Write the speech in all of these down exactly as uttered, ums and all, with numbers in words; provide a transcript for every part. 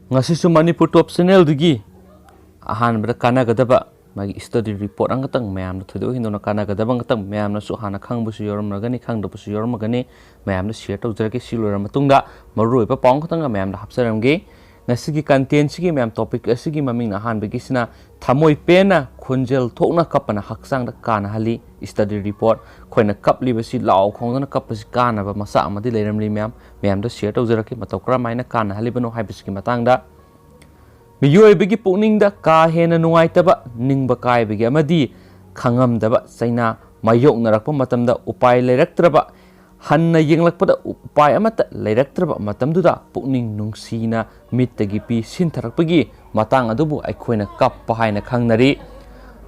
ꯉꯁꯤꯁꯨ ꯃꯅꯤꯄꯨꯔ ꯇꯣꯞ ꯆꯦꯅꯦꯜꯗꯒꯤ ꯑꯍꯥꯟꯕꯗ ꯀꯥꯟꯅꯒꯗꯕ ꯃꯥꯒꯤ ꯁ꯭ꯇꯗꯤ ꯔꯤꯄꯣꯔꯠ ꯑꯃꯈꯛꯇꯪ, ꯃꯌꯥꯝꯅ ꯊꯣꯏꯗꯣꯛ ꯍꯦꯟꯗꯣꯛꯅ ꯀꯥꯟꯅꯒꯗꯕ ꯑꯃꯈꯛꯇꯪ, ꯃꯌꯥꯝꯅꯁꯨ ꯍꯥꯟꯅ ꯈꯪꯕꯁꯨ ꯌꯥꯎꯔꯝꯂꯒꯅꯤ, ꯈꯪꯗꯕꯁꯨ ꯌꯥꯎꯔꯝꯂꯒꯅꯤ, ꯃꯌꯥꯝꯗ ꯁꯤꯌꯔ ꯇꯧꯖꯔꯛꯀꯦ꯫ ꯁꯤ ꯂꯣꯏꯔ ꯃꯇꯨꯡꯗ ꯃꯔꯨꯑꯣꯏꯕ ꯄꯥꯎ ꯑꯃꯈꯛꯇꯪꯒ ꯃꯌꯥꯝꯗ ꯍꯥꯞꯆꯔꯝꯒꯦ꯫ ꯉꯁꯤꯒꯤ ꯀꯟꯇꯦꯟꯁꯤꯒꯤ, ꯃꯌꯥꯝ, ꯇꯣꯄꯤꯛ ꯑꯁꯤꯒꯤ ꯃꯃꯤꯡ ꯑꯍꯥꯟꯕꯒꯤꯁꯤꯅ ꯊꯃꯣꯏ ꯄꯦꯟꯅ ꯈꯣꯟꯖꯦꯜ ꯊꯣꯛꯅ ꯀꯞꯄꯅ ꯍꯛꯆꯥꯡꯗ ꯀꯥꯟꯅꯍꯜꯂꯤ꯫ ꯁ꯭ꯇꯗꯤ ꯔꯤꯄꯣꯔꯠ, ꯑꯩꯈꯣꯏꯅ ꯀꯞꯂꯤꯕꯁꯤ, ꯂꯥꯎ ꯈꯣꯡꯗꯅ ꯀꯞꯄꯁꯤ ꯀꯥꯟꯅꯕ ꯃꯆꯥꯛ ꯑꯃꯗꯤ ꯂꯩꯔꯝꯂꯤ, ꯃꯌꯥꯝ꯫ ꯃꯌꯥꯝꯗ ꯁꯤꯌꯔ ꯇꯧꯖꯔꯛꯀꯦ, ꯃꯇꯧ ꯀꯔꯝꯍꯥꯏꯅ ꯀꯥꯟꯅꯍꯜꯂꯤꯕꯅꯣ ꯍꯥꯏꯕꯁꯤꯒꯤ ꯃꯇꯥꯡꯗ꯫ ꯃꯤꯑꯣꯏꯕꯒꯤ ꯄꯨꯛꯅꯤꯡꯗ ꯀꯥ ꯍꯦꯟꯅ ꯅꯨꯡꯉꯥꯏꯇꯕ, ꯅꯤꯡꯕ ꯀꯥꯏꯕꯒꯤ ꯑꯃꯗꯤ ꯈꯪꯉꯝꯗꯕ ꯆꯩꯅꯥ ꯃꯥꯌꯣꯛꯅꯔꯛꯄ ꯃꯇꯝꯗ ꯎꯄꯥꯏ ꯂꯩꯔꯛꯇ꯭ꯔꯕ, ꯍꯟꯅ ꯌꯦꯡꯂꯛꯄꯗ ꯎꯄꯥꯏ ꯑꯃꯠꯇ ꯂꯩꯔꯛꯇ꯭ꯔꯕ ꯃꯇꯝꯗꯨꯗ ꯄꯨꯛꯅꯤꯡ ꯅꯨꯡꯁꯤꯅ ꯃꯤꯠꯇꯒꯤ ꯄꯤ ꯁꯤꯟꯊꯔꯛꯄꯒꯤ ꯃꯇꯥꯡ ꯑꯗꯨꯕꯨ ꯑꯩꯈꯣꯏꯅ ꯀꯞꯄ ꯍꯥꯏꯅ ꯈꯪꯅꯔꯤ꯫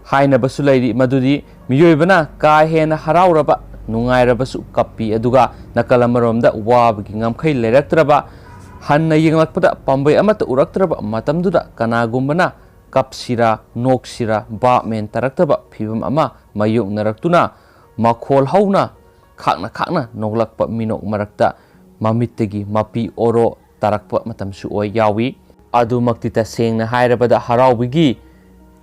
ꯍꯥꯏꯅꯕꯁꯨ ꯂꯩꯔꯤ ꯃꯗꯨꯗꯤ ꯃꯤꯑꯣꯏꯕꯅ ꯀꯥ ꯍꯦꯟꯅ ꯍꯔꯥꯎꯔꯕ, ꯅꯨꯡꯉꯥꯏꯔꯕꯁꯨ ꯀꯞꯄꯤ, ꯑꯗꯨꯒ ꯅꯥꯀꯜ ꯑꯃꯔꯣꯝꯗ ꯋꯥꯕꯒꯤ ꯉꯝꯈꯩ ꯂꯩꯔꯛꯇ꯭ꯔꯕ, ꯍꯟꯅ ꯌꯦꯡꯂꯛꯄꯗ ꯄꯥꯝꯕꯩ ꯑꯃꯠꯇ ꯎꯔꯛꯇ꯭ꯔꯕ ꯃꯇꯝꯗꯨꯗ ꯀꯅꯥꯒꯨꯝꯕꯅ ꯀꯞꯁꯤꯔꯥ, ꯅꯣꯛꯁꯤꯔꯥ, ꯚꯥꯞ ꯃꯦꯟ ꯇꯥꯔꯛꯇꯕ ꯐꯤꯕꯝ ꯑꯃ ꯃꯥꯌꯣꯛꯅꯔꯛꯇꯨꯅ ꯃꯈꯣꯜ ꯍꯧꯅ ꯈꯥꯛꯅ ꯈꯥꯛꯅ ꯅꯣꯛꯂꯛꯄ ꯃꯤꯅꯣꯛ ꯃꯔꯛꯇ ꯃꯃꯤꯠꯇꯒꯤ ꯃꯄꯤ ꯑꯣꯔꯣ ꯇꯥꯔꯛꯄ ꯃꯇꯝꯁꯨ ꯑꯣꯏ ꯌꯥꯎꯏ꯫ ꯑꯗꯨꯃꯛꯇꯤ ꯇꯁꯦꯡꯅ ꯍꯥꯏꯔꯕꯗ ꯍꯔꯥꯎꯕꯒꯤ,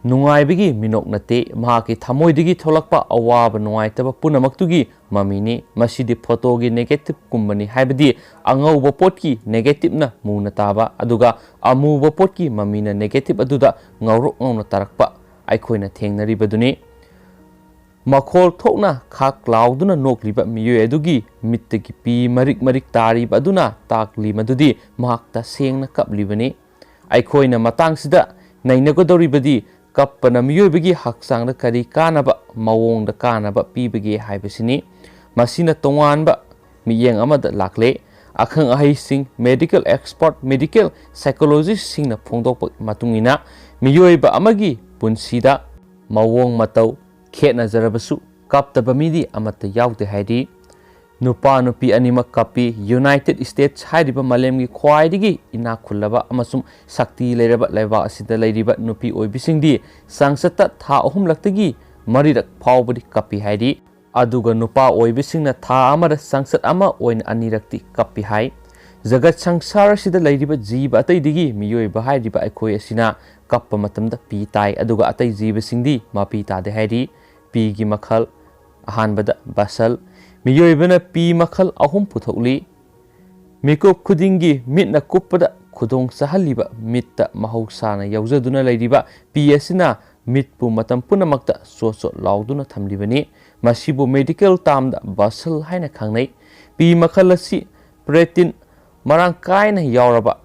ꯅꯨꯡꯉꯥꯏꯕꯒꯤ ꯃꯤꯅꯣꯛ ꯅꯠꯇꯦ, ꯃꯍꯥꯛꯀꯤ ꯊꯃꯣꯏꯗꯒꯤ ꯊꯣꯛꯂꯛꯄ ꯑꯋꯥꯕ ꯅꯨꯡꯉꯥꯏꯇꯕ ꯄꯨꯝꯅꯃꯛꯇꯨꯒꯤ ꯃꯃꯤꯅꯤ꯫ ꯃꯁꯤꯗꯤ ꯐꯣꯇꯣꯒꯤ ꯅꯦꯒꯦꯇꯤꯚꯀꯨꯝꯕꯅꯤ, ꯍꯥꯏꯕꯗꯤ ꯑꯉꯧꯕ ꯄꯣꯠꯀꯤ ꯅꯦꯒꯦꯇꯤꯚꯅ ꯃꯨꯅ ꯇꯥꯕ, ꯑꯗꯨꯒ ꯑꯃꯨꯕ ꯄꯣꯠꯀꯤ ꯃꯃꯤꯅ ꯅꯦꯒꯦꯇꯤꯚ ꯑꯗꯨꯗ ꯉꯧꯔꯣꯛ ꯉꯧꯅ ꯇꯥꯔꯛꯄ ꯑꯩꯈꯣꯏꯅ ꯊꯦꯡꯅꯔꯤꯕꯗꯨꯅꯤ꯫ ꯃꯈꯣꯜ ꯊꯣꯛꯅ ꯈꯥꯛ ꯂꯥꯎꯗꯨꯅ ꯅꯣꯛꯂꯤꯕ ꯃꯤꯑꯣꯏ ꯑꯗꯨꯒꯤ ꯃꯤꯠꯇꯒꯤ ꯄꯤ ꯃꯔꯤꯛ ꯃꯔꯤꯛ ꯇꯥꯔꯤꯕ ꯑꯗꯨꯅ ꯇꯥꯛꯂꯤ ꯃꯗꯨꯗꯤ ꯃꯍꯥꯛ ꯇꯁꯦꯡꯅ ꯀꯞꯂꯤꯕꯅꯤ꯫ ꯑꯩꯈꯣꯏꯅ ꯃꯇꯥꯡꯁꯤꯗ ꯅꯩꯅꯒꯗꯧꯔꯤꯕꯗꯤ ꯀꯞꯄꯅ ꯃꯤꯑꯣꯏꯕꯒꯤ ꯍꯛꯆꯥꯡꯗ ꯀꯔꯤ ꯀꯥꯟꯅꯕ ꯃꯑꯣꯡꯗ ꯀꯥꯟꯅꯕ ꯄꯤꯕꯒꯦ ꯍꯥꯏꯕꯁꯤꯅꯤ꯫ ꯃꯁꯤꯅ ꯇꯣꯉꯥꯟꯕ ꯃꯤꯠꯌꯦꯡ ꯑꯃꯗ ꯂꯥꯛꯂꯦ꯫ ꯑꯈꯪ ꯑꯍꯩꯁꯤꯡ, ꯃꯦꯗꯤꯀꯦꯜ ꯑꯦꯛꯁꯄꯔꯠ, ꯃꯦꯗꯤꯀꯦꯜ ꯁꯥꯏꯀꯣꯂꯣꯖꯤꯁꯁꯤꯡꯅ ꯐꯣꯡꯗꯣꯛꯄ ꯃꯇꯨꯡ ꯏꯟꯅ ꯃꯤꯑꯣꯏꯕ ꯑꯃꯒꯤ ꯄꯨꯟꯁꯤꯗ ꯃꯑꯣꯡ ꯃꯇꯧ ꯈꯦꯠꯅꯖꯔꯕꯁꯨ ꯀꯞꯇꯕ ꯃꯤꯗꯤ ꯑꯃꯠꯇ ꯌꯥꯎꯗꯦ ꯍꯥꯏꯔꯤ꯫ ꯅꯨꯄꯥ ꯅꯨꯄꯤ ꯑꯅꯤꯃꯛ ꯀꯞꯄꯤ꯫ ꯌꯨꯅꯥꯏꯇꯦꯗ ꯁ꯭ꯇꯦꯠꯁ ꯍꯥꯏꯔꯤꯕ ꯃꯥꯂꯦꯝꯒꯤ ꯈ꯭ꯋꯥꯏꯗꯒꯤ ꯏꯅꯥꯛ ꯈꯨꯜꯂꯕ ꯑꯃꯁꯨꯡ ꯁꯛꯇꯤ ꯂꯩꯔꯕ ꯂꯩꯕꯥꯛ ꯑꯁꯤꯗ ꯂꯩꯔꯤꯕ ꯅꯨꯄꯤ ꯑꯣꯏꯕꯤꯁꯤꯡꯗꯤ ꯆꯥꯡꯆꯠꯇ ꯊꯥ ꯑꯍꯨꯝꯂꯛꯇꯒꯤ ꯃꯔꯤꯔꯛ ꯐꯥꯎꯕꯗꯤ ꯀꯞꯄꯤ ꯍꯥꯏꯔꯤ꯫ ꯑꯗꯨꯒ ꯅꯨꯄꯥ ꯑꯣꯏꯕꯤꯁꯤꯡꯅ ꯊꯥ ꯑꯃꯗ ꯆꯥꯡꯆꯠ ꯑꯃ ꯑꯣꯏꯅ ꯑꯅꯤꯔꯛꯇꯤ ꯀꯞꯄꯤ ꯍꯥꯏ꯫ ꯖꯒꯠ ꯁꯪꯁꯥꯔ ꯑꯁꯤꯗ ꯂꯩꯔꯤꯕ ꯖꯤꯕ ꯑꯇꯩꯗꯒꯤ ꯃꯤꯑꯣꯏꯕ ꯍꯥꯏꯔꯤꯕ ꯑꯩꯈꯣꯏ ꯑꯁꯤꯅ ꯀꯞꯄ ꯃꯇꯝꯗ ꯄꯤ ꯇꯥꯏ, ꯑꯗꯨꯒ ꯑꯇꯩ ꯖꯤꯕꯁꯤꯡꯗꯤ ꯃꯄꯤ ꯇꯥꯗꯦ ꯍꯥꯏꯔꯤ꯫ ꯄꯤꯒꯤ ꯃꯈꯜ: ꯑꯍꯥꯟꯕꯗ ꯕꯁꯜ꯫ ꯃꯤꯑꯣꯏꯕꯅ ꯄꯤ ꯃꯈꯜ ꯑꯍꯨꯝ ꯄꯨꯊꯣꯛꯂꯤ꯫ ꯃꯤꯀꯨꯞ ꯈꯨꯗꯤꯡꯒꯤ ꯃꯤꯠꯅ ꯀꯨꯞꯄꯗ ꯈꯨꯗꯣꯡ ꯆꯥꯍꯜꯂꯤꯕ ꯃꯤꯠꯇ ꯃꯍꯧꯁꯥꯅ ꯌꯥꯎꯖꯗꯨꯅ ꯂꯩꯔꯤꯕ ꯄꯤ ꯑꯁꯤꯅ ꯃꯤꯠꯄꯨ ꯃꯇꯝ ꯄꯨꯝꯅꯃꯛꯇ ꯆꯣꯠ ꯆꯣꯠ ꯂꯥꯎꯗꯨꯅ ꯊꯝꯂꯤꯕꯅꯤ꯫ ꯃꯁꯤꯕꯨ ꯃꯦꯗꯤꯀꯦꯜ ꯇꯥꯝꯗ ꯕꯁꯜ ꯍꯥꯏꯅ ꯈꯪꯅꯩ꯫ ꯄꯤ ꯃꯈꯜ ꯑꯁꯤ ꯄ꯭ꯔꯣꯇꯤꯟ ꯃꯔꯥꯡ ꯀꯥꯏꯅ ꯌꯥꯎꯔꯕ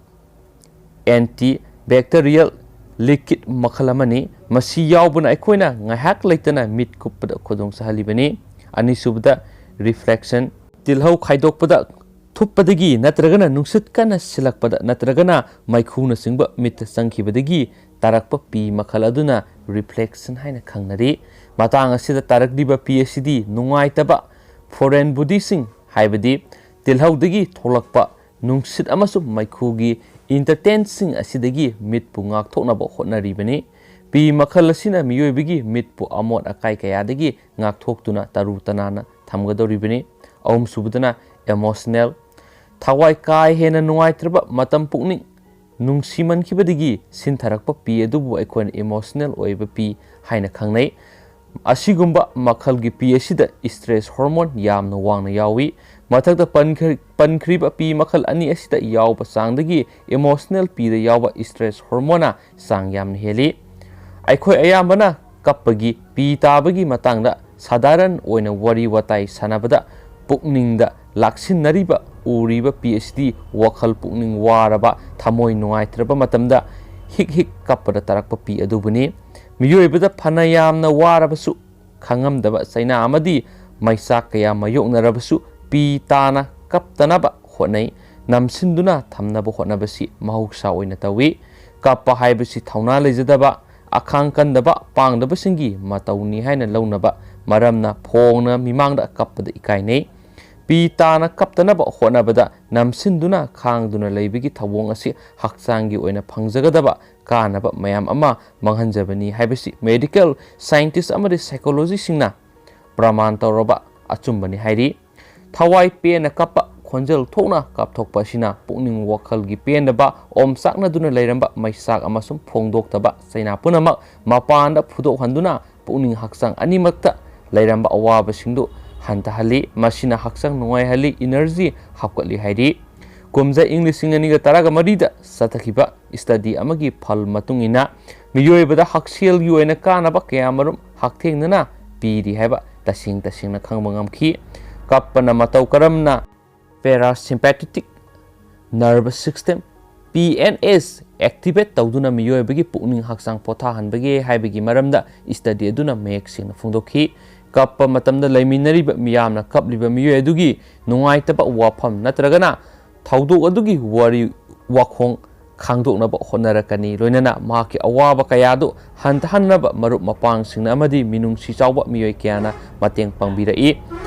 ꯑꯦꯟꯇꯤ ꯕꯦꯛꯇꯔꯤꯌꯦꯜ ꯂꯤꯀ꯭ꯋꯤꯠ ꯃꯈꯜ ꯑꯃꯅꯤ꯫ ꯃꯁꯤ ꯌꯥꯎꯕꯅ ꯑꯩꯈꯣꯏꯅ ꯉꯥꯏꯍꯥꯛ ꯂꯩꯇꯅ ꯃꯤꯠ ꯀꯨꯞꯄꯗ ꯈꯨꯗꯣꯡ ꯆꯥꯍꯜꯂꯤꯕꯅꯤ꯫ ꯑꯅꯤꯁꯨꯕꯗ ꯔꯤꯐ꯭ꯂꯦꯛꯁꯟ꯫ ꯇꯤꯜꯍꯧ ꯈꯥꯏꯗꯣꯛꯄꯗ ꯊꯨꯞꯄꯗꯒꯤ ꯅꯠꯇ꯭ꯔꯒꯅ ꯅꯨꯡꯁꯤꯠ ꯀꯟꯅ ꯁꯤꯜꯂꯛꯄꯗ ꯅꯠꯇ꯭ꯔꯒꯅ ꯃꯩꯈꯨꯅꯆꯤꯡꯕ ꯃꯤꯠꯇ ꯆꯪꯈꯤꯕꯗꯒꯤ ꯇꯥꯔꯛꯄ ꯄꯤ ꯃꯈꯜ ꯑꯗꯨꯅ ꯔꯤꯐ꯭ꯂꯦꯛꯁꯟ ꯍꯥꯏꯅ ꯈꯪꯅꯔꯤ꯫ ꯃꯇꯥꯡ ꯑꯁꯤꯗ ꯇꯥꯔꯛꯂꯤꯕ ꯄꯤ ꯑꯁꯤꯗꯤ ꯅꯨꯡꯉꯥꯏꯇꯕ ꯐꯣꯔꯦꯟ ꯕꯣꯗꯤꯁꯤꯡ, ꯍꯥꯏꯕꯗꯤ ꯇꯤꯜꯍꯧꯗꯒꯤ ꯊꯣꯛꯂꯛꯄ ꯅꯨꯡꯁꯤꯠ ꯑꯃꯁꯨꯡ ꯃꯩꯈꯨꯒꯤ ꯏꯟꯇꯔꯇꯦꯟꯁꯤꯡ ꯑꯁꯤꯗꯒꯤ ꯃꯤꯠꯄꯨ ꯉꯥꯛꯊꯣꯛꯅꯕ ꯍꯣꯠꯅꯔꯤꯕꯅꯤ꯫ ꯄꯤ ꯃꯈꯜ ꯑꯁꯤꯅ ꯃꯤꯑꯣꯏꯕꯒꯤ ꯃꯤꯠꯄꯨ ꯑꯃꯣꯠ ꯑꯀꯥꯏ ꯀꯌꯥꯗꯒꯤ ꯉꯥꯛꯊꯣꯛꯇꯨꯅ ꯇꯔꯨ ꯇꯅꯥꯟꯅ ꯊꯝꯒꯗꯧꯔꯤꯕꯅꯤ꯫ ꯑꯍꯨꯝꯁꯨꯕꯗꯅ ꯏꯃꯣꯁꯅꯦꯜ꯫ ꯊꯋꯥꯏ ꯀꯥ ꯍꯦꯟꯅ ꯅꯨꯡꯉꯥꯏꯇ꯭ꯔꯕ ꯃꯇꯝ, ꯄꯨꯛꯅꯤꯡ ꯅꯨꯡꯁꯤꯃꯟꯈꯤꯕꯗꯒꯤ ꯁꯤꯟꯊꯔꯛꯄ ꯄꯤ ꯑꯗꯨꯕꯨ ꯑꯩꯈꯣꯏꯅ ꯏꯃꯣꯁꯅꯦꯜ ꯑꯣꯏꯕ ꯄꯤ ꯍꯥꯏꯅ ꯈꯪꯅꯩ꯫ ꯑꯁꯤꯒꯨꯝꯕ ꯃꯈꯜꯒꯤ ꯄꯤ ꯑꯁꯤꯗ ꯏꯁꯇ꯭ꯔꯦꯁ ꯍꯣꯔꯃꯣꯟ ꯌꯥꯝꯅ ꯋꯥꯡꯅ ꯌꯥꯎꯏ꯫ ꯃꯊꯛꯇ ꯄꯟꯈ-, ꯄꯟꯈ꯭ꯔꯤꯕ ꯄꯤ ꯃꯈꯜ ꯑꯅꯤ ꯑꯁꯤꯗ ꯌꯥꯎꯕ ꯆꯥꯡꯗꯒꯤ ꯏꯃꯣꯁꯅꯦꯜ ꯄꯤꯗ ꯌꯥꯎꯕ ꯏꯁꯇ꯭ꯔꯦꯁ ꯍꯣꯔꯃꯣꯟꯅ ꯆꯥꯡ ꯌꯥꯝꯅ ꯍꯦꯜꯂꯤ꯫ ꯑꯩꯈꯣꯏ ꯑꯌꯥꯝꯕꯅ ꯀꯞꯄꯒꯤ, ꯄꯤ ꯇꯥꯕꯒꯤ ꯃꯇꯥꯡꯗ ꯁꯥꯙꯥꯔꯟ ꯑꯣꯏꯅ ꯋꯥꯔꯤ ꯋꯥꯇꯥꯏ ꯁꯥꯟꯅꯕꯗ ꯄꯨꯛꯅꯤꯡꯗ ꯂꯥꯛꯁꯤꯟꯅꯔꯤꯕ, ꯎꯔꯤꯕ ꯄꯤ ꯑꯁꯤꯗꯤ ꯋꯥꯈꯜ ꯄꯨꯛꯅꯤꯡ ꯋꯥꯔꯕ, ꯊꯃꯣꯏ ꯅꯨꯡꯉꯥꯏꯇ꯭ꯔꯕ ꯃꯇꯝꯗ ꯍꯤꯛ ꯍꯤꯛ ꯀꯞꯄꯗ ꯇꯥꯔꯛꯄ ꯄꯤ ꯑꯗꯨꯕꯨꯅꯤ꯫ ꯃꯤꯑꯣꯏꯕꯗ ꯐꯅ ꯌꯥꯝꯅ ꯋꯥꯔꯕꯁꯨ, ꯈꯪꯉꯝꯗꯕ ꯆꯩꯅꯥ ꯑꯃꯗꯤ ꯃꯩꯆꯥꯛ ꯀꯌꯥ ꯃꯥꯌꯣꯛꯅꯔꯕꯁꯨ ꯄꯤ ꯇꯥꯅ ꯀꯞꯇꯅꯕ ꯍꯣꯠꯅꯩ꯫ ꯅꯝꯁꯤꯟꯗꯨꯅ ꯊꯝꯅꯕ ꯍꯣꯠꯅꯕꯁꯤ ꯃꯍꯧꯁꯥ ꯑꯣꯏꯅ ꯇꯧꯏ꯫ ꯀꯞꯄ ꯍꯥꯏꯕꯁꯤ ꯊꯧꯅꯥ ꯂꯩꯖꯗꯕ, ꯑꯈꯥꯡ ꯀꯟꯗꯕ, ꯄꯥꯡꯗꯕꯁꯤꯡꯒꯤ ꯃꯇꯧꯅꯤ ꯍꯥꯏꯅ ꯂꯧꯅꯕ ꯃꯔꯝꯅ ꯐꯣꯡꯅ ꯃꯤꯃꯥꯡꯗ ꯀꯞꯄꯗ ꯏꯀꯥꯏꯅꯩ꯫ ꯄꯤ ꯇꯥꯅ ꯀꯞꯇꯅꯕ ꯍꯣꯠꯅꯕꯗ ꯅꯝꯁꯤꯟꯗꯨꯅ ꯈꯥꯡꯗꯨꯅ ꯂꯩꯕꯒꯤ ꯊꯧꯑꯣꯡ ꯑꯁꯤ ꯍꯛꯆꯥꯡꯒꯤ ꯑꯣꯏꯅ ꯐꯪꯖꯒꯗꯕ ꯀꯥꯟꯅꯕ ꯃꯌꯥꯝ ꯑꯃ ꯃꯥꯡꯍꯟꯖꯕꯅꯤ ꯍꯥꯏꯕꯁꯤ ꯃꯦꯗꯤꯀꯦꯜ ꯁꯥꯏꯟꯇꯤꯁ ꯑꯃꯗꯤ ꯁꯥꯏꯀꯣꯂꯣꯖꯤꯁꯤꯡꯅ ꯄ꯭ꯔꯃꯥꯟ ꯇꯧꯔꯕ ꯑꯆꯨꯝꯕꯅꯤ ꯍꯥꯏꯔꯤ꯫ ꯊꯋꯥꯏ ꯄꯦꯟꯅ ꯀꯞꯄ, ꯈꯣꯟꯖꯦꯜ ꯊꯣꯛꯅ ꯀꯥꯞꯊꯣꯛꯄ ꯑꯁꯤꯅ ꯄꯨꯛꯅꯤꯡ ꯋꯥꯈꯜꯒꯤ ꯄꯦꯟꯗꯕ, ꯑꯣꯝꯆꯥꯛꯅꯗꯨꯅ ꯂꯩꯔꯝꯕ ꯃꯩꯆꯥꯛ ꯑꯃꯁꯨꯡ ꯐꯣꯡꯗꯣꯛꯇꯕ ꯆꯩꯅꯥ ꯄꯨꯝꯅꯃꯛ ꯃꯄꯥꯟꯗ ꯐꯨꯗꯣꯛꯍꯟꯗꯨꯅ ꯄꯨꯛꯅꯤꯡ ꯍꯛꯆꯥꯡ ꯑꯅꯤꯃꯛꯇ ꯂꯩꯔꯝꯕ ꯑꯋꯥꯕꯁꯤꯡꯗꯨ ꯍꯟꯊꯍꯜꯂꯤ꯫ ꯃꯁꯤꯅ ꯍꯛꯆꯥꯡ ꯅꯨꯡꯉꯥꯏꯍꯜꯂꯤ, ꯏꯅꯔꯖꯤ ꯍꯥꯞꯀꯠꯂꯤ ꯍꯥꯏꯔꯤ꯫ ꯀꯨꯝꯖꯥ ꯏꯪ ꯂꯤꯁꯤꯡ ꯑꯅꯤꯒ ꯇꯔꯥꯒ ꯃꯔꯤꯗ ꯆꯠꯊꯈꯤꯕ ꯁ꯭ꯇꯗꯤ ꯑꯃꯒꯤ ꯐꯜ ꯃꯇꯨꯡ ꯏꯟꯅ, ꯃꯤꯑꯣꯏꯕꯗ ꯍꯛꯁꯦꯜꯒꯤ ꯑꯣꯏꯅ ꯀꯥꯟꯅꯕ ꯀꯌꯥꯃꯔꯨꯝ ꯍꯛꯊꯦꯡꯅꯅ ꯄꯤꯔꯤ ꯍꯥꯏꯕ ꯇꯁꯦꯡ ꯇꯁꯦꯡꯅ ꯈꯪꯕ ꯉꯝꯈꯤ꯫ ꯀꯞꯄꯅ ꯃꯇꯧ ꯀꯔꯝꯅ parasympathetic nervous system, P N S, activate ꯇꯧꯗꯨꯅ ꯃꯤꯑꯣꯏꯕꯒꯤ ꯄꯨꯛꯅꯤꯡ ꯍꯛꯆꯥꯡ ꯄꯣꯊꯥꯍꯟꯕꯒꯦ ꯍꯥꯏꯕꯒꯤ ꯃꯔꯝꯗ ꯁ꯭ꯇꯗꯤ ꯑꯗꯨꯅ ꯃꯌꯦꯛ ꯁꯦꯡꯅ ꯐꯣꯡꯗꯣꯛꯈꯤ꯫ ꯀꯞꯄ ꯃꯇꯝꯗ ꯂꯩꯃꯤꯟꯅꯔꯤꯕ ꯃꯤꯌꯥꯝꯅ ꯀꯞꯂꯤꯕ ꯃꯤꯑꯣꯏ ꯑꯗꯨꯒꯤ ꯅꯨꯡꯉꯥꯏꯇꯕ ꯋꯥꯐꯝ ꯅꯠꯇ꯭ꯔꯒꯅ ꯊꯧꯗꯣꯛ ꯑꯗꯨꯒꯤ ꯋꯥꯔꯤ ꯋꯥꯈꯣꯡ ꯈꯪꯗꯣꯛꯅꯕ ꯍꯣꯠꯅꯔꯛꯀꯅꯤ꯫ ꯂꯣꯏꯅꯅ ꯃꯍꯥꯛꯀꯤ ꯑꯋꯥꯕ ꯀꯌꯥꯗꯨ ꯍꯟꯊꯍꯟꯅꯕ ꯃꯔꯨꯞ ꯃꯄꯥꯡꯁꯤꯡꯅ ꯑꯃꯗꯤ ꯃꯤꯅꯨꯡꯁꯤ ꯆꯥꯎꯕ ꯃꯤꯑꯣꯏ ꯀꯌꯥꯅ ꯃꯇꯦꯡ ꯄꯥꯡꯕꯤꯔꯛꯏ꯫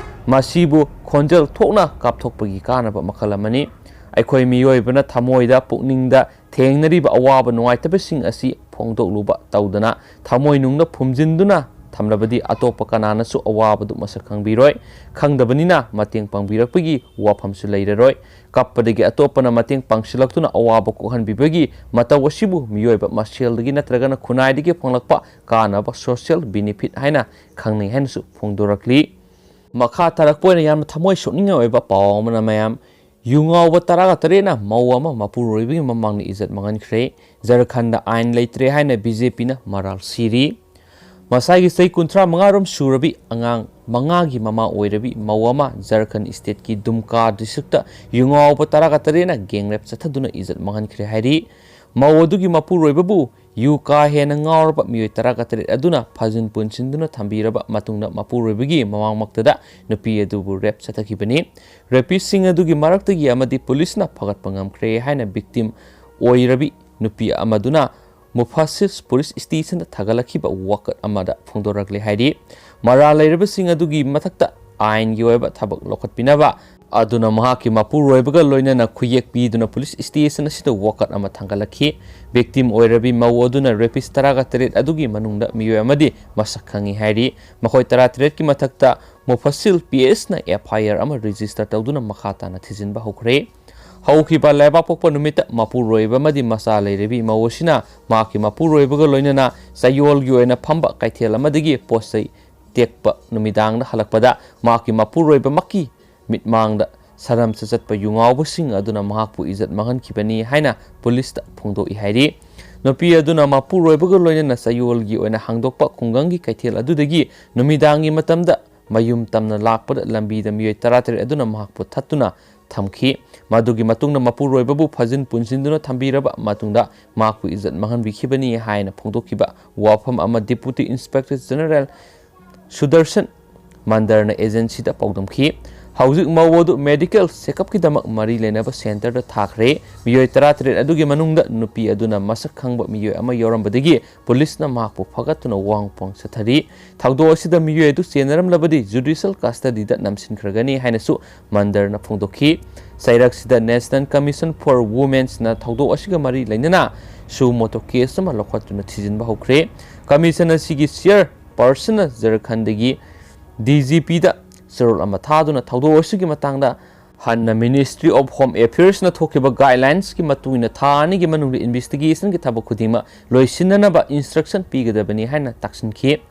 ꯃꯁꯤꯕꯨ ꯈꯣꯟꯖꯦꯜ ꯊꯣꯛꯅ ꯀꯥꯞꯊꯣꯛꯄꯒꯤ ꯀꯥꯟꯅꯕ ꯃꯈꯜ ꯑꯃꯅꯤ꯫ ꯑꯩꯈꯣꯏ ꯃꯤꯑꯣꯏꯕꯅ ꯊꯃꯣꯏꯗ, ꯄꯨꯛꯅꯤꯡꯗ ꯊꯦꯡꯅꯔꯤꯕ ꯑꯋꯥꯕ ꯅꯨꯡꯉꯥꯏꯇꯕꯁꯤꯡ ꯑꯁꯤ ꯐꯣꯡꯗꯣꯛꯂꯨꯕ ꯇꯧꯗꯅ, ꯊꯃꯣꯏꯅꯨꯡꯗ ꯐꯨꯝꯖꯤꯟꯗꯨꯅ ꯊꯝꯂꯕꯗꯤ ꯑꯇꯣꯞꯄ ꯀꯅꯥꯅꯁꯨ ꯑꯋꯥꯕꯗꯨ ꯃꯁꯛ ꯈꯪꯕꯤꯔꯣꯏ꯫ ꯈꯪꯗꯕꯅꯤꯅ ꯃꯇꯦꯡ ꯄꯥꯡꯕꯤꯔꯛꯄꯒꯤ ꯋꯥꯐꯝꯁꯨ ꯂꯩꯔꯔꯣꯏ꯫ ꯀꯞꯄꯗꯒꯤ ꯑꯇꯣꯞꯄꯅ ꯃꯇꯦꯡ ꯄꯥꯡꯁꯤꯜꯂꯛꯇꯨꯅ ꯑꯋꯥꯕ ꯀꯣꯛꯍꯟꯕꯤꯕꯒꯤ ꯃꯇꯧ ꯑꯁꯤꯕꯨ ꯃꯤꯑꯣꯏꯕ ꯃꯁꯦꯜꯗꯒꯤ ꯅꯠꯇ꯭ꯔꯒꯅ ꯈꯨꯟꯅꯥꯏꯗꯒꯤ ꯐꯪꯂꯛꯄ ꯀꯥꯟꯅꯕ, social benefit, ꯍꯥꯏꯅ ꯈꯪꯅꯩ ꯍꯥꯏꯅꯁꯨ ꯐꯣꯡꯗꯣꯔꯛꯂꯤ꯫ ꯃꯈꯥ ꯇꯥꯔꯛꯄ ꯑꯣꯏꯅ ꯌꯥꯝꯅ ꯊꯃꯣꯏ ꯁꯣꯛꯅꯤꯡꯉꯥꯏ ꯑꯣꯏꯕ ꯄꯥꯎ ꯑꯃꯅ ꯃꯌꯥꯝ, ꯌꯨ ꯉꯥꯎꯕ ꯇꯔꯥꯒ ꯇꯔꯦꯠꯅ ꯃꯧ ꯑꯃ ꯃꯄꯨꯔꯣꯏꯕꯒꯤ ꯃꯃꯥꯡꯗ ꯏꯖꯠ ꯃꯥꯡꯍꯟꯈ꯭ꯔꯦ꯫ ꯖꯔꯈꯟꯗ ꯑꯥꯏꯟ ꯂꯩꯇ꯭ꯔꯦ ꯍꯥꯏꯅ ꯕꯤ ꯖꯦ ꯄꯤꯅ ꯃꯔꯥꯜ ꯁꯤꯔꯤ꯫ ꯃꯁꯥꯒꯤ ꯆꯍꯤ ꯀꯨꯟꯊ꯭ꯔꯥ ꯃꯉꯥ ꯔꯣꯝ ꯁꯨꯔꯕꯤ ꯑꯉꯥꯡ ꯃꯉꯥꯒꯤ ꯃꯃꯥ ꯑꯣꯏꯔꯕꯤ ꯃꯧ ꯑꯃ ꯖꯔꯈꯟ ꯁ꯭ꯇꯦꯠꯀꯤ ꯗꯨꯝꯀꯥ ꯗꯤꯁꯇ꯭ꯔꯤꯛꯇ ꯌꯨ ꯉꯥꯎꯕ ꯇꯔꯥꯒ ꯇꯔꯦꯠꯅ ꯒꯦꯡꯔꯦꯞ ꯆꯠꯊꯗꯨꯅ ꯏꯖꯠ ꯃꯥꯡꯍꯟꯈ꯭ꯔꯦ ꯍꯥꯏꯔꯤ꯫ ꯃꯧ ꯑꯗꯨꯒꯤ ꯃꯄꯨꯔꯣꯏꯕꯕꯨ ꯌꯨ ꯀꯥ ꯍꯦꯟꯅ ꯉꯥꯎꯔꯕ ꯃꯤꯑꯣꯏ ꯇꯔꯥꯒ ꯇꯔꯦꯠ ꯑꯗꯨꯅ ꯐꯥꯖꯤꯟ ꯄꯨꯟꯁꯤꯟꯗꯨꯅ ꯊꯝꯕꯤꯔꯕ ꯃꯇꯨꯡꯗ ꯃꯄꯨꯔꯣꯏꯕꯒꯤ ꯃꯃꯥꯡꯃꯛꯇꯗ ꯅꯨꯄꯤ ꯑꯗꯨꯕꯨ ꯔꯦꯞ ꯆꯠꯊꯈꯤꯕꯅꯤ꯫ ꯔꯦꯄꯤꯁꯁꯤꯡ ꯑꯗꯨꯒꯤ ꯃꯔꯛꯇꯒꯤ ꯑꯃꯗꯤ ꯄꯨꯂꯤꯁꯅ ꯐꯒꯠꯄ ꯉꯝꯈ꯭ꯔꯦ ꯍꯥꯏꯅ ꯚꯤꯛꯇꯤꯝ ꯑꯣꯏꯔꯕꯤ ꯅꯨꯄꯤ ꯑꯃꯗꯨꯅ ꯃꯨꯐꯥꯁꯤꯁ ꯄꯨꯂꯤꯁ ꯁ꯭ꯇꯦꯁꯟꯗ ꯊꯥꯒꯠꯂꯛꯈꯤꯕ ꯋꯥꯀꯠ ꯑꯃꯗ ꯐꯣꯡꯗꯣꯔꯛꯂꯦ ꯍꯥꯏꯔꯤ꯫ ꯃꯔꯥꯜ ꯂꯩꯔꯕꯁꯤꯡ ꯑꯗꯨꯒꯤ ꯃꯊꯛꯇ ꯑꯥꯏꯟꯒꯤ ꯑꯣꯏꯕ ꯊꯕꯛ ꯂꯧꯈꯠꯄꯤꯅꯕ ꯑꯗꯨꯅ ꯃꯍꯥꯛꯀꯤ ꯃꯄꯨꯔꯣꯏꯕꯒ ꯂꯣꯏꯅꯅ ꯈꯨꯌꯦꯛ ꯄꯤꯗꯨꯅ ꯄꯨꯂꯤꯁ ꯁ꯭ꯇꯦꯁꯟ ꯑꯁꯤꯗ ꯋꯥꯀꯠ ꯑꯃ ꯊꯥꯡꯒꯠꯂꯛꯈꯤ꯫ ꯚꯤꯛꯇꯤꯝ ꯑꯣꯏꯔꯕꯤ ꯃꯧ ꯑꯗꯨꯅ ꯔꯦꯄꯤꯁ ꯇꯔꯥꯒ ꯇꯔꯦꯠ ꯑꯗꯨꯒꯤ ꯃꯅꯨꯡꯗ ꯃꯤꯑꯣꯏ ꯑꯃꯗꯤ ꯃꯁꯛ ꯈꯪꯉꯤ ꯍꯥꯏꯔꯤ꯫ ꯃꯈꯣꯏ ꯇꯔꯥꯇꯔꯦꯠꯀꯤ ꯃꯊꯛꯇ ꯃꯨꯐꯁꯤꯜ ꯄꯤ ꯑꯦꯁꯅ ꯑꯦꯐ ꯑꯥꯏ ꯑꯥꯔ ꯑꯃ ꯔꯦꯖꯤꯁꯇꯔ ꯇꯧꯗꯨꯅ ꯃꯈꯥ ꯇꯥꯅ ꯊꯤꯖꯤꯟꯕ ꯍꯧꯈ꯭ꯔꯦ꯫ ꯍꯧꯈꯤꯕ ꯂꯩꯕꯥꯛꯄꯣꯛꯄ ꯅꯨꯃꯤꯠꯇ ꯃꯄꯨꯔꯣꯏꯕ ꯑꯃꯗꯤ ꯃꯆꯥ ꯂꯩꯔꯕꯤ ꯃꯧ ꯑꯁꯤꯅ ꯃꯍꯥꯛꯀꯤ ꯃꯄꯨꯔꯣꯏꯕꯒ ꯂꯣꯏꯅꯅ ꯆꯌꯣꯜꯒꯤ ꯑꯣꯏꯅ ꯐꯝꯕ ꯀꯩꯊꯦꯜ ꯑꯃꯗꯒꯤ ꯄꯣꯠ ꯆꯩ ꯇꯦꯛꯄ ꯅꯨꯃꯤꯗꯥꯡꯗ ꯍꯜꯂꯛꯄꯗ ꯃꯍꯥꯛꯀꯤ ꯃꯄꯨꯔꯣꯏꯕꯃꯛꯀꯤ ꯃꯤꯠꯃꯥꯡꯗ ꯁꯔꯝ ꯆꯠꯄ ꯌꯨ ꯉꯥꯎꯕꯁꯤꯡ ꯑꯗꯨꯅ ꯃꯍꯥꯛꯄꯨ ꯏꯖꯠ ꯃꯥꯡꯍꯟꯈꯤꯕꯅꯤ ꯍꯥꯏꯅ ꯄꯨꯂꯤꯁꯇ ꯐꯣꯡꯗꯣꯛꯏ ꯍꯥꯏꯔꯤ꯫ ꯅꯨꯄꯤ ꯑꯗꯨꯅ ꯃꯄꯨꯔꯣꯏꯕꯒ ꯂꯣꯏꯅꯅ ꯆꯌꯣꯜꯒꯤ ꯑꯣꯏꯅ ꯍꯥꯡꯗꯣꯛꯄ ꯈꯨꯡꯒꯪꯒꯤ ꯀꯩꯊꯦꯜ ꯑꯗꯨꯗꯒꯤ ꯅꯨꯃꯤꯗꯥꯡꯒꯤ ꯃꯇꯝꯗ ꯃꯌꯨꯝ ꯇꯝꯅ ꯂꯥꯛꯄꯗ ꯂꯝꯕꯤꯗ ꯃꯤꯑꯣꯏ ꯇꯔꯥꯇꯔꯦꯠ ꯑꯗꯨꯅ ꯃꯍꯥꯛꯄꯨ ꯊꯠꯇꯨꯅ ꯊꯝꯈꯤ꯫ ꯃꯗꯨꯒꯤ ꯃꯇꯨꯡꯗ ꯃꯄꯨꯔꯣꯏꯕꯕꯨ ꯐꯥꯖꯤꯟ ꯄꯨꯟꯁꯤꯟꯗꯨꯅ ꯊꯝꯕꯤꯔꯕ ꯃꯇꯨꯡꯗ ꯃꯍꯥꯛꯄꯨ ꯏꯖꯠ ꯃꯥꯡꯍꯟꯕꯤꯈꯤꯕꯅꯤ ꯍꯥꯏꯅ ꯐꯣꯡꯗꯣꯛꯈꯤꯕ ꯋꯥꯐꯝ ꯑꯃ ꯗꯤꯄꯨꯇꯤ ꯏꯟꯁꯄꯦꯛꯇꯔ ꯖꯦꯅꯔꯦꯜ ꯁꯨꯗꯔꯁꯟ ꯃꯟꯗꯔꯅ ꯑꯦꯖꯦꯟꯁꯤꯗ ꯄꯥꯎꯗꯝꯈꯤ꯫ ꯍꯧꯖꯤꯛ ꯃꯧ ꯑꯗꯨ ꯃꯦꯗꯤꯀꯦꯜ ꯆꯦꯀꯞꯀꯤꯗꯃꯛ ꯃꯔꯤ ꯂꯩꯅꯕ ꯁꯦꯟꯇꯔꯗ ꯊꯥꯈ꯭ꯔꯦ꯫ ꯃꯤꯑꯣꯏ ꯇꯔꯥꯇꯔꯦꯠ ꯑꯗꯨꯒꯤ ꯃꯅꯨꯡꯗ ꯅꯨꯄꯤ ꯑꯗꯨꯅ ꯃꯁꯛ ꯈꯪꯕ ꯃꯤꯑꯣꯏ ꯑꯃ ꯌꯥꯎꯔꯝꯕꯗꯒꯤ ꯄꯨꯂꯤꯁꯅ ꯃꯍꯥꯛꯄꯨ ꯐꯒꯠꯇꯨꯅ ꯋꯥꯍꯪ ꯄꯥꯎꯍꯪ ꯆꯠꯊꯔꯤ꯫ ꯊꯧꯗꯣꯛ ꯑꯁꯤꯗ ꯃꯤꯑꯣꯏ ꯑꯗꯨ ꯆꯦꯟꯅꯔꯝꯂꯕꯗꯤ ꯖꯨꯗꯤꯁꯤꯌꯦꯜ ꯀꯁꯇꯗꯤꯗ ꯅꯝꯁꯤꯟꯈ꯭ꯔꯒꯅꯤ ꯍꯥꯏꯅꯁꯨ ꯃꯟꯗꯔꯅ ꯐꯣꯡꯗꯣꯛꯈꯤ꯫ ꯆꯩꯔꯛꯁꯤꯗ National Commission for Womenꯁꯅ ꯊꯧꯗꯣꯛ ꯑꯁꯤꯒ ꯃꯔꯤ ꯂꯩꯅꯅ ꯁꯨ ꯃꯣꯇꯣ ꯀꯦꯁ ꯑꯃ ꯂꯧꯈꯠꯇꯨꯅ ꯊꯤꯖꯤꯟꯕ ꯍꯧꯈ꯭ꯔꯦ꯫ ꯀꯃꯤꯁꯟ ꯑꯁꯤꯒꯤ ꯆꯤꯌꯔ ꯄꯔꯁꯟꯅ ꯖꯔꯈꯟꯗꯒꯤ ꯗꯤ ꯖꯤ ꯄꯤꯗ ꯆꯦꯔꯣꯜ ꯑꯃ ꯊꯥꯗꯨꯅ ꯊꯧꯗꯣꯛ ꯑꯁꯤꯒꯤ ꯃꯇꯥꯡꯗ ꯍꯟꯅ Ministry of Home Affairsꯅ ꯊꯣꯛꯈꯤꯕ ꯒꯥꯏꯗꯂꯥꯏꯟꯁꯀꯤ ꯃꯇꯨꯡ ꯏꯟꯅ ꯊꯥ ꯑꯅꯤꯒꯤ ꯃꯅꯨꯡꯗ ꯏꯟꯚꯦꯁꯇꯤꯒꯦꯁꯟꯒꯤ ꯊꯕꯛ ꯈꯨꯗꯤꯡꯃꯛ ꯂꯣꯏꯁꯤꯟꯅꯅꯕ ꯏꯟꯁꯇ꯭ꯔꯛꯁꯟ ꯄꯤꯒꯗꯕꯅꯤ ꯍꯥꯏꯅ ꯇꯥꯛꯁꯤꯟꯈꯤ꯫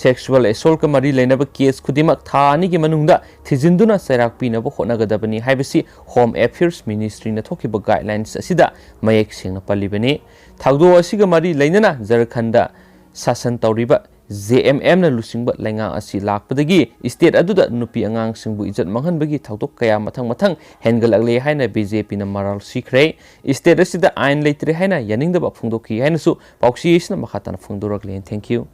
ꯁꯦꯛꯁꯨꯋꯦꯜ ꯑꯦꯁꯣꯜꯀ ꯃꯔꯤ ꯂꯩꯅꯕ ꯀꯦꯁ ꯈꯨꯗꯤꯡꯃꯛ ꯊꯥ ꯑꯅꯤꯒꯤ ꯃꯅꯨꯡꯗ ꯊꯤꯖꯤꯟꯗꯨꯅ ꯆꯩꯔꯥꯛ ꯄꯤꯅꯕ ꯍꯣꯠꯅꯒꯗꯕꯅꯤ ꯍꯥꯏꯕꯁꯤ ꯍꯣꯝ ꯑꯦꯐꯤꯌꯔꯁ ꯃꯤꯅꯤꯁꯇ꯭ꯔꯤꯅ ꯊꯣꯛꯈꯤꯕ ꯒꯥꯏꯗꯂꯥꯏꯟꯁ ꯑꯁꯤꯗ ꯃꯌꯦꯛ ꯁꯦꯡꯅ ꯄꯜꯂꯤꯕꯅꯤ꯫ ꯊꯧꯗꯣꯛ ꯑꯁꯤꯒ ꯃꯔꯤ ꯂꯩꯅꯅ ꯖꯔꯈꯟꯗ ꯁꯥꯁꯟ ꯇꯧꯔꯤꯕ ꯖꯦ ꯑꯦꯝ ꯑꯦꯝꯅ ꯂꯨꯆꯤꯡꯕ ꯂꯩꯉꯥꯛ ꯑꯁꯤ ꯂꯥꯛꯄꯗꯒꯤ ꯁ꯭ꯇꯦꯠ ꯑꯗꯨꯗ ꯅꯨꯄꯤ ꯑꯉꯥꯡꯁꯤꯡꯕꯨ ꯏꯖꯠ ꯃꯥꯡꯍꯟꯕꯒꯤ ꯊꯧꯗꯣꯛ ꯀꯌꯥ ꯃꯊꯪ ꯃꯊꯪ ꯍꯦꯟꯒꯠꯂꯛꯂꯦ ꯍꯥꯏꯅ ꯕꯤ ꯖꯦ ꯄꯤꯅ ꯃꯔꯥꯜ ꯁꯤꯈ꯭ꯔꯦ꯫ ꯁ꯭ꯇꯦꯠ ꯑꯁꯤꯗ ꯑꯥꯏꯟ ꯂꯩꯇ꯭ꯔꯦ ꯍꯥꯏꯅ ꯌꯥꯅꯤꯡꯗꯕ ꯐꯣꯡꯗꯣꯛꯈꯤ ꯍꯥꯏꯅꯁꯨ ꯄꯥꯎꯆꯦ ꯑꯁꯤꯅ ꯃꯈꯥ ꯇꯥꯅ ꯐꯣꯡꯗꯣꯔꯛꯂꯤ꯫ Thank you꯫